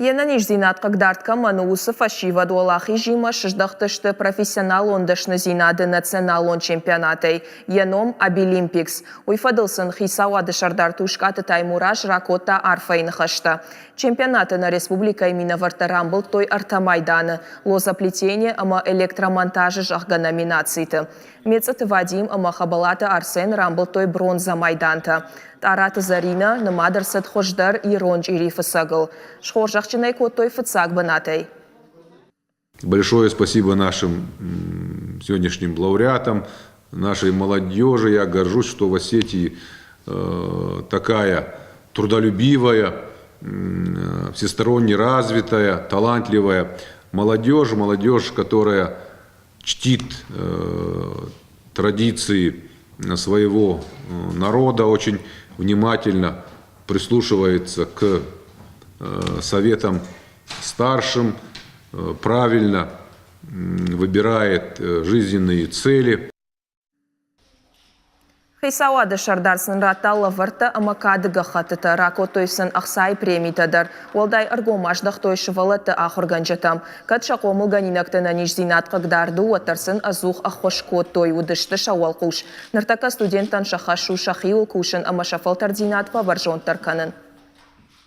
Йе нӕниздзинад хъыгдард кӕмӕн у, уыцы фӕсивӕд уӕлахизимӕ сыздӕхтысты профессионалон дӕсныдзинады националон чемпионатӕй. Йӕ ном Абилимпикс. Уый фӕдыл сын хицауады сӕрдар Тускъаты Таймураз ракодта арфӕйы ныхӕстӕ. Чемпионаты нӕ республикӕйы минӕвӕрттӕ рамбылдтой ӕртӕ майданы лозоплетение ӕмӕ электромонтажы зӕгъгӕ номинациты. Мецъыты Вадим ӕмӕ Хӕбӕлаты Арсен рамбылдтой бронзӕ майдантӕ. Тъараты Зӕринӕ нымад ӕрцыд хуыздӕр ирон чъирифыцӕгыл. Схорзӕхджын ӕй кодтой фыццаг бынатӕй. Большое спасибо нашим сегодняшним лауреатам, нашей молодежи. Я горжусь, что в Осетии такая трудолюбивая, всесторонне развитая, талантливая молодежь, молодежь, которая чтит традиции своего народа, очень внимательно прислушивается к советам старшим, правильно выбирает жизненные цели. Хицауады сӕрдар сын радта лӕвӕрттӕ ӕмӕ кады гӕххӕттытӕ, ракодтой сын ӕхцайы премитӕ дӕр. Уӕлдай ӕргом аздӕхтой сывӕллӕтты ахуыргӕнджытӕм. Кӕд сӕ хъомылгӕнинӕгты ӕнӕниздзинад хъыгдард у, уӕддӕр сын ӕдзух ӕххуыс кодтой, уыдысты сӕ уӕлхъус. Ныртӕккӕ студенттӕн сӕ хӕс у сӕхиуыл кусын ӕмӕ сӕ фӕлтӕрддзинад фӕбӕрзонддӕр кӕнын.